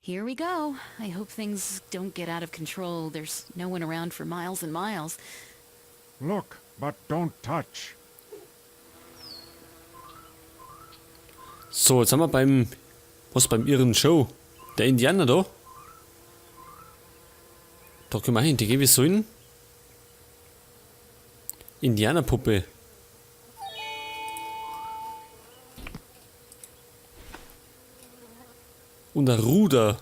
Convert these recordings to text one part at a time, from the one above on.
Here we go. I hope things don't get out of control. There's no one around for miles and miles. Look, but don't touch. So, jetzt haben wir beim... Was, beim ihren Show? Der Indianer da? Da können wir hin, die gebe ich so hin. Indianerpuppe. Und ein Ruder.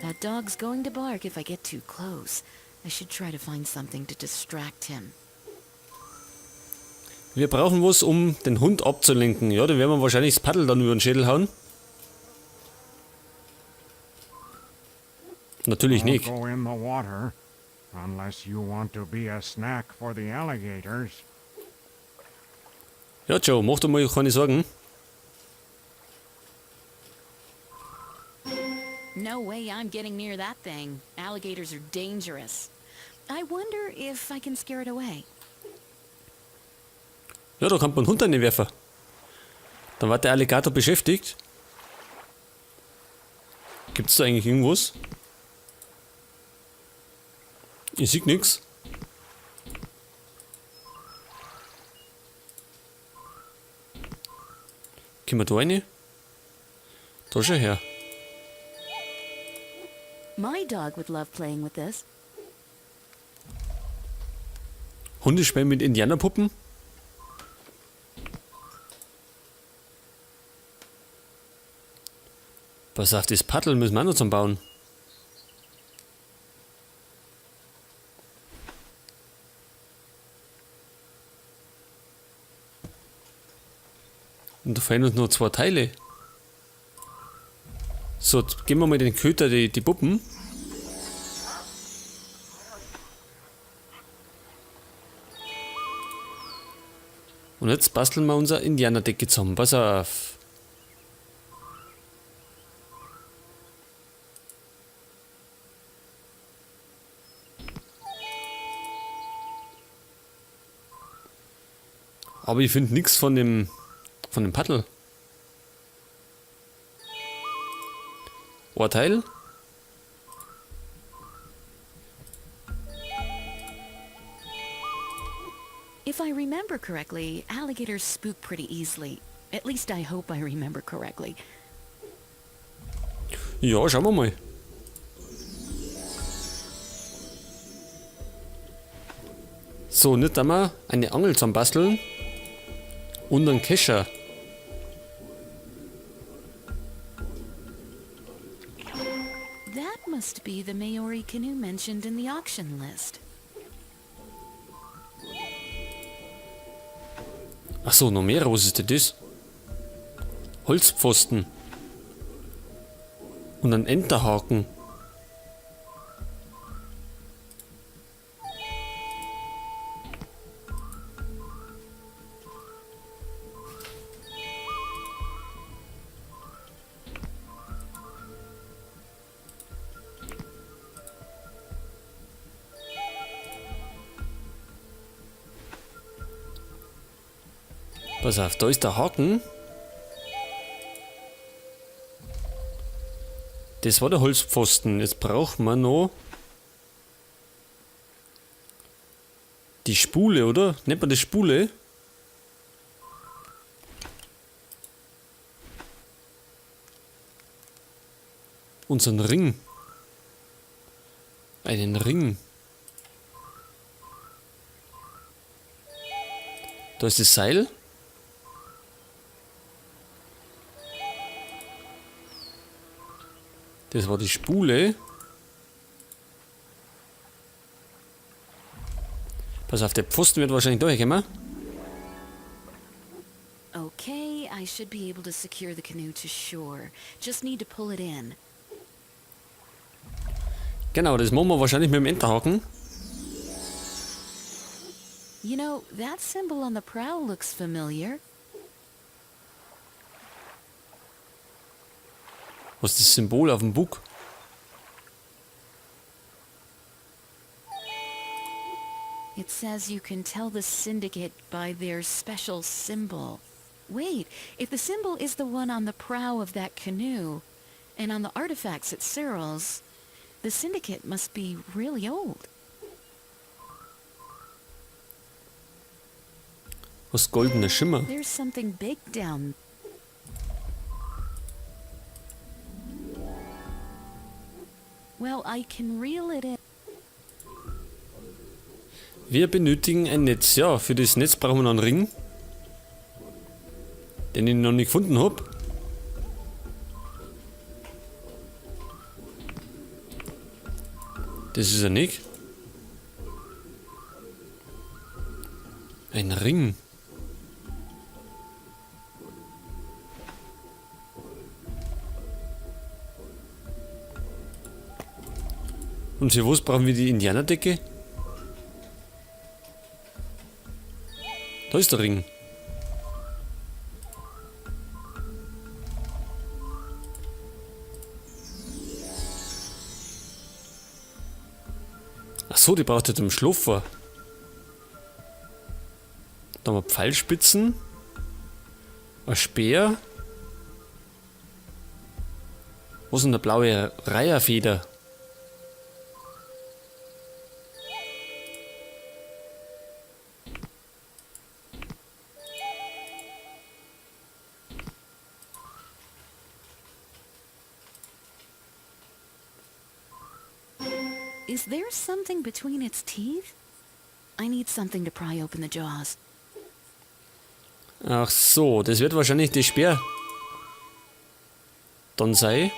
That dog's going to bark if I get too close. I should try to find something to distract him. Wir brauchen was, um den Hund abzulenken. Ja, da werden wir wahrscheinlich das Paddel dann über den Schädel hauen. Natürlich Don't nicht. go in the water, unless you want to be a snack for the alligators. Ja, Joe, mach dir mal keine Sorgen. No way I'm getting near that thing. Alligators are dangerous. I wonder if I can scare it away. Ja, da kann man einen Hund reinwerfen. Dann war der Alligator beschäftigt. Gibt's da eigentlich irgendwas? Ich sehe nix. Können wir da rein? Da schau her. My dog would love playing with this. Hundespiel mit Indianerpuppen? Pass auf, das Paddel müssen wir auch noch zum Bauen. Und da fehlen uns noch 2 Teile. So, jetzt geben wir mal den Köter die Puppen. Und jetzt basteln wir unser Indianerdecke zusammen. Pass auf. Aber ich find nix von dem Paddel. Urteil? If I remember correctly, alligators spook pretty easily. At least I hope I remember correctly. Ja, schauen wir mal. So, nicht einmal eine Angel zum Basteln und einen Kescher. That must be the Maori canoe mentioned in the auction list. Ach so, noch mehr. Was ist denn das? Holzpfosten. Und ein Enterhaken. Pass auf, da ist der Haken. Das war der Holzpfosten. Jetzt braucht man noch die Spule, oder? Nennt man das Spule? Unseren Ring. Einen Ring. Da ist das Seil. Das war die Spule. Pass auf, der Pfosten wird wahrscheinlich durchkommen. Okay, I should be able to secure the canoe to shore. Just need to pull it in. Genau, das machen wir wahrscheinlich mit dem Enterhaken. You know, that symbol on the prow looks familiar. Was ist das Symbol auf dem Bug? It says you can tell the syndicate by their special symbol. Wait, if the symbol is the one on the prow of that canoe, and on the artifacts at Cyril's, the syndicate must be really old. Was goldener Schimmer. There's something big down. Well, I can reel it in. Wir benötigen ein Netz. Ja, für das Netz brauchen wir noch einen Ring, den ich noch nicht gefunden hab. Das ist er nicht. Ein Ring. Und für was brauchen wir die Indianerdecke? Da ist der Ring. Ach so, die braucht er zum Schlupfer. Da haben wir Pfeilspitzen. Ein Speer. Wo ist denn der blaue Reiherfeder? Is there something between its teeth? I need something to pry open the jaws. Ach so, das wird wahrscheinlich die Speer dann sei.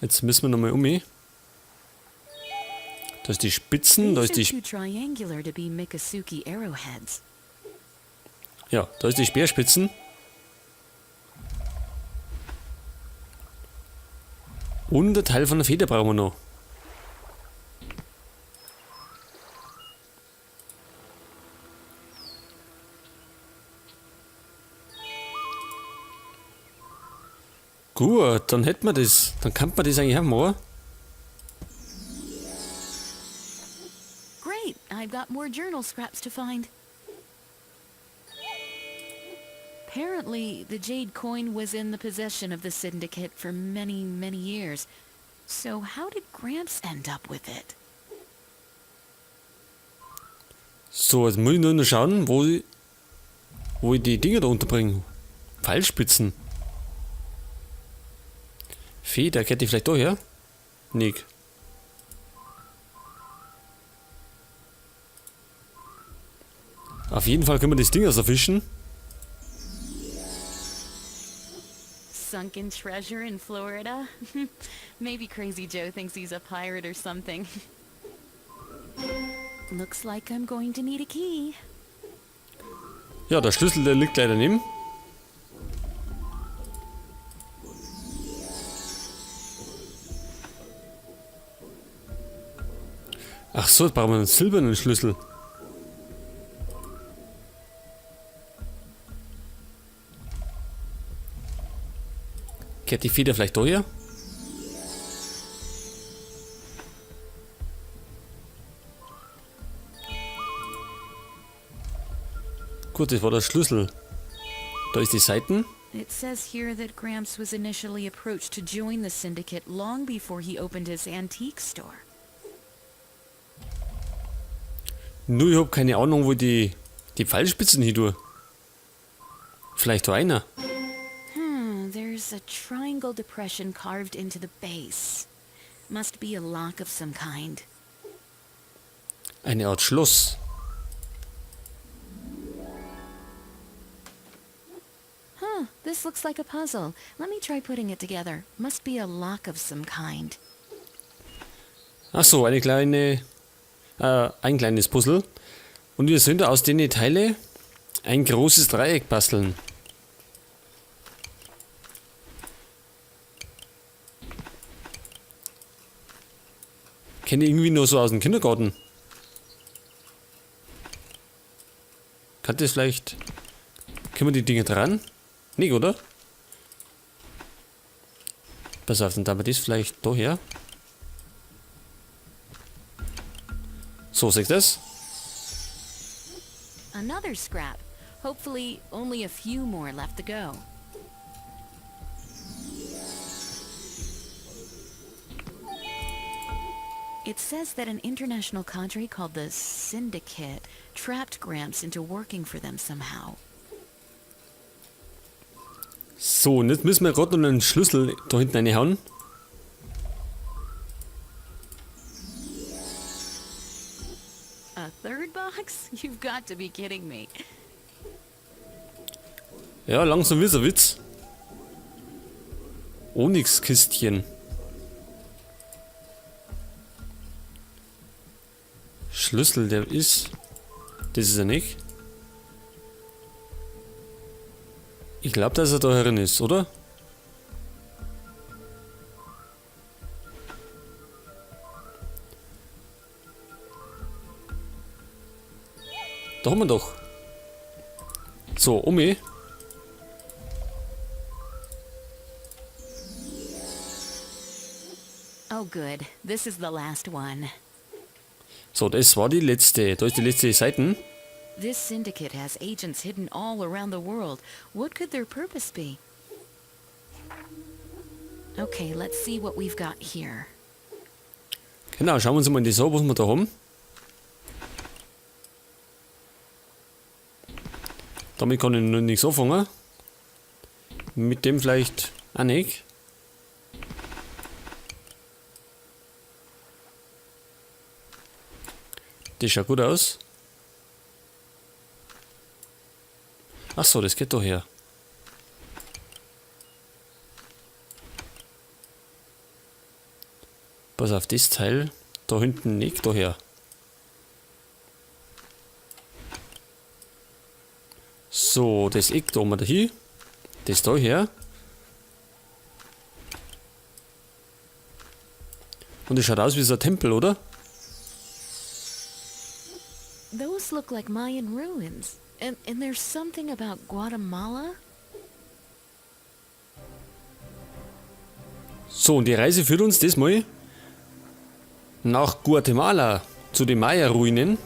Jetzt müssen wir nochmal um. Da ist die Spitzen, da These ist die are too triangular to be Miccosukee arrowheads. Ja, da ist die Speerspitzen. Und ein Teil von der Feder brauchen wir noch. Gut, dann hätten wir das. Dann kann man das eigentlich auch machen. Great, I've got more journal scraps to find. Apparently, the jade coin was in the possession of the syndicate for many, many years. So how did Gramps end up with it? So, jetzt muss ich nur noch schauen, wo ich die Dinger da unterbringe. Pfeilspitzen. Feder, kennt die vielleicht daher? Nick. Auf jeden Fall können wir das Ding also fischen. Sunken treasure in Florida? Maybe Crazy Joe thinks he's a pirate or something. Looks like I'm going to need a key. Ja, der Schlüssel, der liegt leider neben. Ach so, jetzt brauchen wir einen silbernen Schlüssel. Kehrt die Feder vielleicht daher? Gut, das war der Schlüssel. Da ist die Seiten. It says here that Gramps was initially approached to join the syndicate long before he opened his antique store. Nur ich hab keine Ahnung, wo die Pfeilspitzen hin tue. Vielleicht da einer. There's a triangle depression carved into the base. Must be a lock of some kind. Eine Art Schloss. Huh, this looks like a puzzle. Let me try putting it together. Must be a lock of some kind. Ach so, ein kleines Puzzle. Und wir sollen da aus den Teilen ein großes Dreieck basteln. Kenne ich irgendwie nur so aus dem Kindergarten. Kann das vielleicht... Können wir die Dinge dran? Nicht, oder? Pass auf, dann da wir das vielleicht da her. So, siehst du das? Another scrap. Hopefully, only a few more left to go. It says that an international cadre called the Syndicate trapped Gramps into working for them somehow. So, und jetzt müssen wir gerade noch einen Schlüssel da hinten reinhauen. A third box? You've got to be kidding me. Ja, langsam wird's ein Witz. Onyx-Kistchen. Schlüssel, der ist... Das ist er nicht. Ich glaube, dass er da herin ist, oder? Da haben wir doch. So, Omi. Oh, good. This is the last one. So, das war die letzte. Da ist die letzte Seite. This syndicate has agents hidden all around the world. What could their purpose be? Okay, let's see what we've got here. Genau, schauen wir uns mal das an, was wir da haben. Damit kann ich noch nichts anfangen. Mit dem vielleicht auch nicht. Das schaut gut aus. Ach so, das geht doch her. Pass auf, das Teil da hinten nicht, daher. So, das Eck da mal da hin. Das da her. Und das schaut aus wie so ein Tempel, oder? Those look like Mayan ruins. And there's something about Guatemala? So, und die Reise führt uns diesmal nach Guatemala zu den Maya-Ruinen.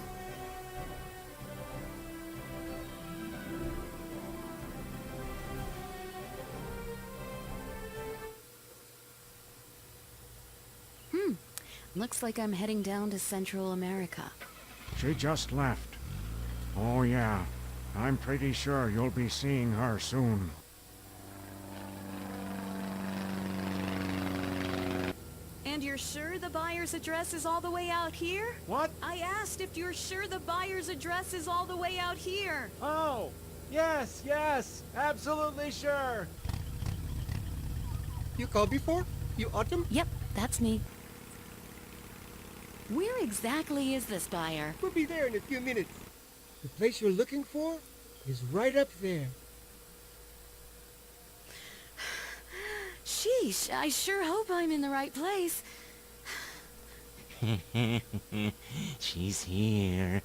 Looks like I'm heading down to Central America. She just left. Oh yeah, I'm pretty sure you'll be seeing her soon. And you're sure the buyer's address is all the way out here? What? I asked if you're sure the buyer's address is all the way out here. Oh, yes, yes, absolutely sure. You called before? You Autumn? Yep, that's me. Where exactly is this buyer? We'll be there in a few minutes. The place you're looking for is right up there. Sheesh, I sure hope I'm in the right place. She's here.